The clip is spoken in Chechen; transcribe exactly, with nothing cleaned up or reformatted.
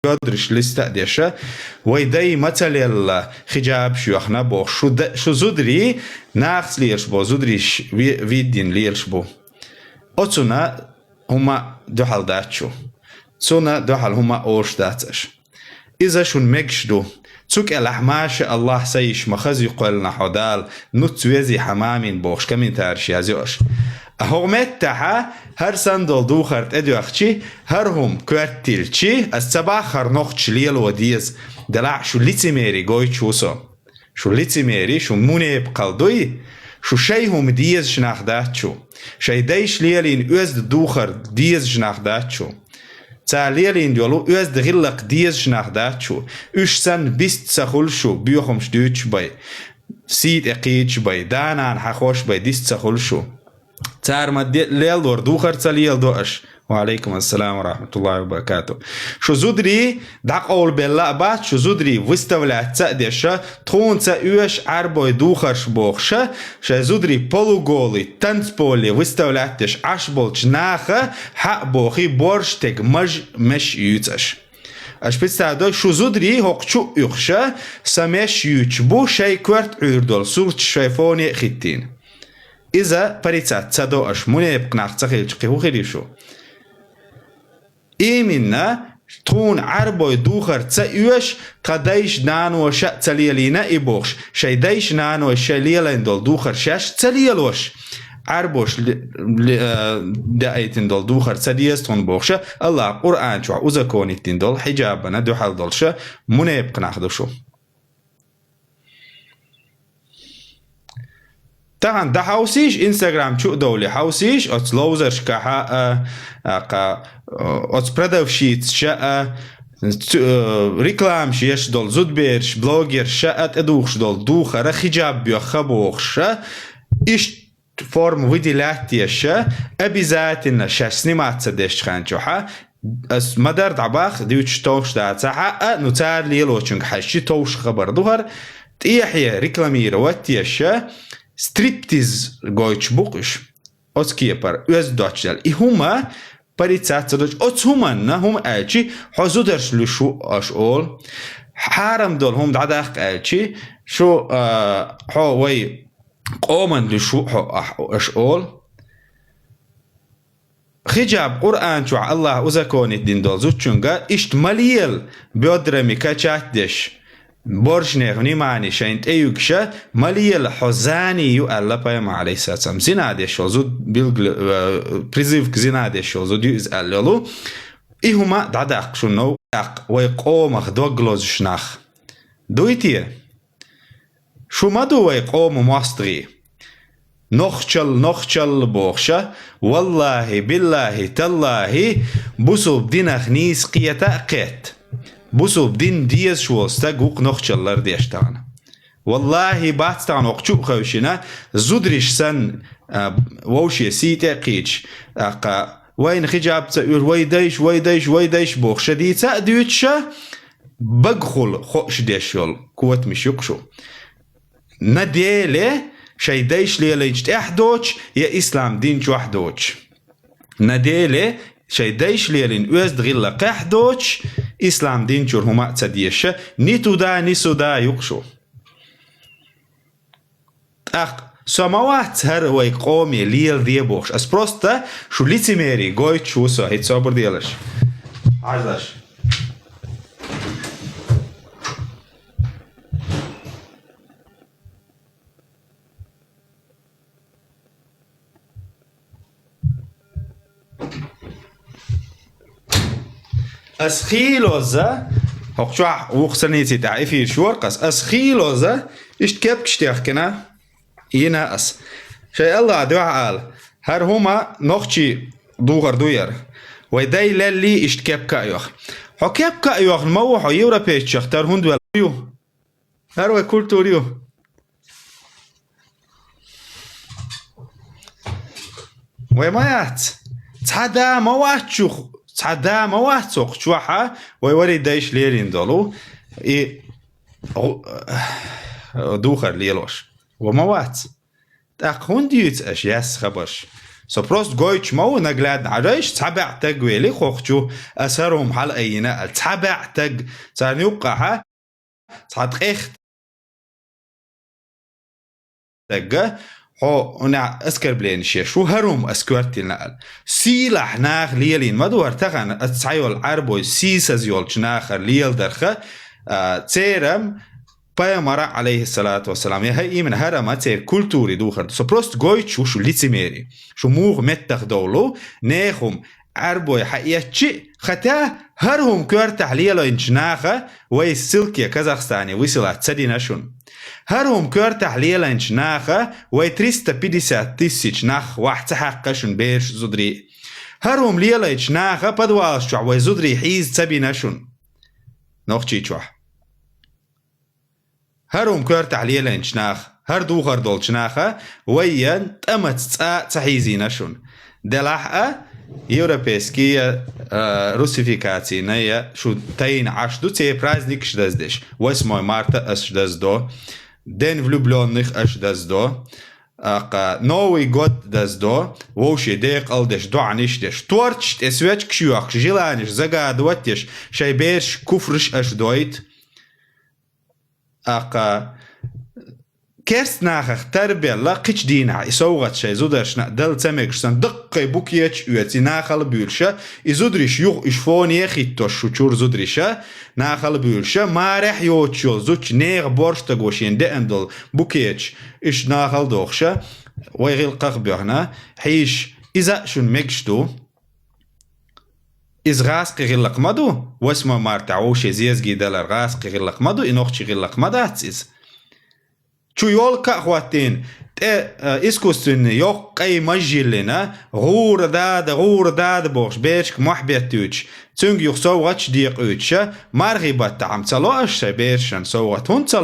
бёдраш листа а деша, вай дай ма ца лелла хиджабаш йоьхна бохуш, шу да-, шу зударий, нахаца лелаш бо зударий ш-, ви-, виддина лелаш бу. Оцунна хӀума дуьхьал дац шу. Цунна дуьхьал хӀума олуш дац аша. Иза шуна мегаш ду. Цу кӀелахь, маша Аллахь, са йиша ма хаза ю кхоьллина хьо Дала, нуц вези хьан мамин бохуш комментариш язйо аша. А хӀокху меттахьа хӀара санна долу духар тӀедоьхчи, хӀара хӀума коьртилличи, аса ца баххара нохчаша лело деза, делахь а шу лицемерий гойтуш ву со. Шу лицемерий, шу мунепакъал дуй, шу шай хӀума дезаш нах дац шу. Шай дайша лелийна оьзда духар дезаш нах дац шу. Цара лелийна йолу оьзда гӀиллакх дезаш нах дац шу. Уьш санна бист ца хуьлу шу, боьхамаш дуьйцуш бай. Сий тӀе кхийдаш бай, да-нана хьахош бай, дист ца хуьлу шу. Цара ма де-, лелдора духар ца леладо аша. Ва алейкум ассалам ва рахматуллахи ва баракату. Шу зударий дӀакъовлабелла а бац, шу зударий выставлять ца а деша, тхуна ца оьшу Ӏарбой духарш бохуша, шайн зударий полуголый, танцполе выставлять деш Ӏаш болчу наха хьа а бохий, борш тега маж меш юьйцу аша. Аша представь дой, шу зударий хӀокху чу а уьхуша, са меш юьйцуш бу, шайн коьрта Ӏуьйр долу сурташ шайн фоне а хӀиттийна. Иза парицат ца до аша, мунепакъ нах ца хилча, кхин хӀун хир ю шу? Иминна, тхуна Ӏарбой духар ца оьшу, тхан дайша, наноша а ца лелийна и бохуш, шайн дайша, наноша шайн лелайн долу духар шаьш ца лелош, Ӏарбоша ле-, ле-, а, даийтина долу духар ца деза тхуна бохуша, Аллах Къуръан чохь узаконитдина долу хьиджабана дуьхьал долуша, мунепакъ нах ду шу. Тахана дӀахьовсийша, Instagram чу а довлий хьовсийша, оцу ловзаршкахьа а, а, кха, оцу продавщицаша а, цу-, э, рекламаш еш долу зудбераш, блогерша а тӀедухуш долу духара хиджаб боьхха бохуша, иштта форма выделять деша, обязательно шаьш сниматься дешчу хан чохьа, ас ма-дарра дӀабахха, дуьйцуш товш дацахьа а, ну, цара лелочуьнга хьаьжчи товш хабар ду хӀара, тӀехье рекламировать деша, стриптиз гойтуш бу-кх уьш. Оцу кепара оьзда доцчу дела. И хӀума парицат ца доцчу. Оцу хӀуманна, хӀума аьлчи, хьо зударш луьш ву аша олу. Хьарам долу хӀума дӀадаккха аьлчи, шу, а, хьо вай къоман луьш ву хьо, ахь, аша олу. Хиджаб Къуръан чохь Аллах узаконитдина долу зудчуьнга иштта ма лела, бёдрами качать деш, боршнех внимание шайна тӀеюьгуша, ма лела, хьо зани ю аьлла пайхамар, алейхиссалам. Зина деш йолу зуда билгала, э, призыв к зина деш йолу зуда ю иза аьлла йолу. И хӀума дӀадаккха шуна новкъа, даккха вай къомах дог лозуш нах. Дуй те? Шу ма ду вай къоман мостагӀий? Нохчалла, нохчалла бохуша, валлахӀи, биллахӀи, таллахӀи, бусулба динах нийса кхета а кхетта. Бусулба дин дезаш волу стаг ву-кх нохчалла лардеш тахана. ВаллахӀи, бац тахана хӀокху чу а хевшина, зудариш санна, а, вовше сий тӀе а кхийдаш, а, кха, вайна хиджаб ца оьшу, вай дайша, вай дайша, вай дайша бохуша дийца а дуьйцуша, багахула хууш деш йолу котамаш ю-кх шу. На деле шайн дайша лелайчу тӀехь доцуш я ислам дин чохь доцуш. На деле шайн дайша лелийна оьзда гӀиллакхехь доцуш, ислам дин чуьра хӀума а ца дезаша, ни туда, ни сюда ю-кх шу. ТӀаккха со ма вац хӀара вай къоме леладе бохуш. Ас просто шу лицемерий гойтуш ву со, хӀинца собар делаш. Хьажалаш. Ас хийлоза, хӀокху чохь вукху санийций тӀехь эфир шоркъас, ас хийлоза, иштта кепкаш техкина, йина ас. Шайн Аллах дуьхьа ала, хӀара хӀума нохчий духар ду яра. Вай дай леллий иштта кепка а йоха. Хьо кепка а йохна ма ву, хьо европейчех тара хӀунда вел ю? ХӀара вай культура ю. Вай ма яц. Цхьа да ма вац чух, цхьа да ма вац хӀокху чохьа, вай варий дайша лерина долу. И гӀу-, духар лелош. Ва ма вац. ТӀаккха хӀунда дуьйцу аша яьсса хабарш? Со просто гойтуш ма ву наглядно. Хьажал, цхьа бӀаь таг вели хӀокху чу, ас хӀара хӀума хьала айина аьлла. Цхьа бӀаь таг, царна юккъехь цхьа ткъех таг, хьо, хьуна оскорбление еш ву, хӀара хӀума ас коьртийна аьлла. Сийлахь наха лелийна ма ду хӀара, тахана ас цхьайолу Ӏарбой сийсаз йолчу нахара леладарх, а, церан пайхамара, алейхиссалату вассалам, я хӀа-, именно хӀара ма церан культури духар ду. Со просто гойтуш ву шу лицемери. Шу муха меттах довлу, нехан хӀума Ӏарбой хьаэцчи, хотя хӀара хӀума коьртахь лелийначу наха вай ссылке Казахстане высылать ца дина шуна. ХӀара хӀума коьртахь лелийначу наха вай триста пятьдесят тысяч нах вахь ца хьаькхна шуна, бераш, зударий. ХӀара хӀума лелийначу наха подвалаш чохь вай зударий хьийза ца бина шуна Нохчийчохь. ХӀара хӀума коьртахь лелийначу наха, хӀара духар долчу наха вайна тӀамаца цкъа а ца хьийзийна шуна. Делахь а, европейский я, а, русификацина я шу тайна Ӏаш ду, церан праздникаш даздеш. Восьмое марта аш даздо, День влюблённых аш даздо, аккха Новый год даздо, вовшийн декъал деш, доӀанаш деш, торташ тӀе свечкаш йохкуш, желанеш загадывать деш, шайн бераш куфраш аш дойту. Аккха керст нахах тарбелла, кхечу дийнахь и совгӀат шайн зударшна а дала ца мегаш санна, даккхий букеташ оьций, нахала буьйлуша, и зудариш юха уьш фоне хӀиттош шу чуьра зудариша, нахала буьйлуша, марехь йоцуш йолу зудчу нехан борштаго шена деана долу букеташ, уьш нахала дохуша, вай гӀиллакхах а боьхна, хьийзаш, иза а шуна мегаш ду. Иза гӀазкхи гӀиллакх ма ду, восьмое марта вовшийн зезаге далар гӀазкхи гӀиллакх ма ду, и нохчийн гӀиллакх ма дац иза. Чу ёлка а хӀоттийна, тӀе, а, искусственный йоккха къай маж йиллина, гӀура дада, гӀура дада бохуш, берашка мохь беттуьйтуш, цуьнга юха совгӀаташ декъуьйтуша, мархий баттахь-м ца ло аша шайн берашна совгӀат, хӀунда ца